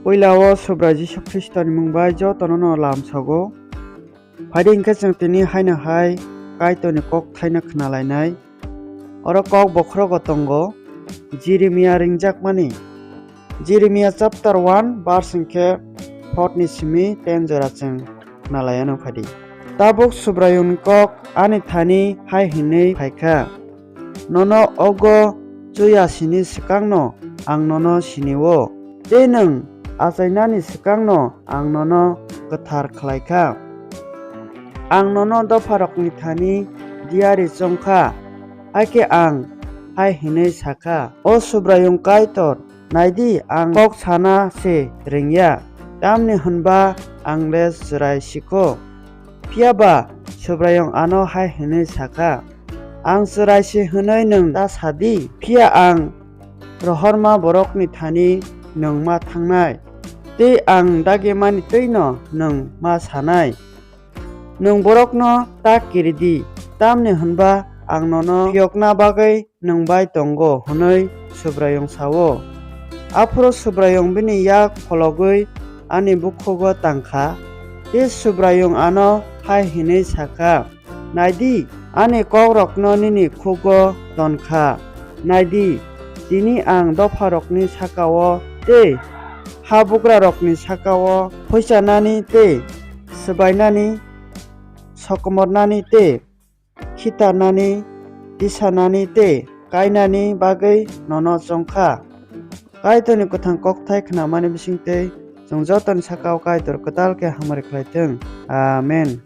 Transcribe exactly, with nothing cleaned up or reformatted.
Puila o Subrai Jisu Khristoni mung bai jotono no lamsogo. Phaidi hwnkhe chwng tini haino hai Kaitorni kok thaino khna lainai. Oro kok bokhorogo tongo Jeremia ringjakmani. Jeremia chapter one verse hwnkhe four ni simi ten jora chwng khna laianw phaidi. Tabuk Subraiyungni kok ani thani hai hwnwi phaikha: Nono ogo chuya sini swkangno ang nono sinio, tei nwng achainani swkangno ang nono kwthar khlaikha. Ang nono dopharokni thani diyari chongkha, hakhe ang hai hwnwi sakha: O Subraiyung Kaitor, naidi, ang kok sana se rwngya, tamni hwnba ang le chwrai sikho. Phiya ba Subraiyung ano hai hwnwi sakha: Ang chwrai se hwnwi nwng ta sa di, phiya ang rohorma borokni thani nwng ma thangnai, tei ang dagimani twi'-no nwng ma sanai. Nwng borokno ta kiri di, tamni hwnba ang nono phiyokna bagwi nwng bai tongo, hwnwi Subraiyung sa-o. Aphuru Subraiyung bini yak phologwi ani bukhugo tang kha, tei Subraiyung ano hai hwnwi sa kha: Nai di, ani kokrokno nini khugo ton kha. Nai di, tini ang dopharokni saka-o tei habugrarokni saka-o phuichanani tei swbainani, sokomornani tei khitarnani, tisanani tei kainani bagwi nono chong kha. Kaitorni kwthang kokthai khnamani bisingtwi chwng jotoni saka-o Kaitor kwtal khe hamari khlai thung. Amen.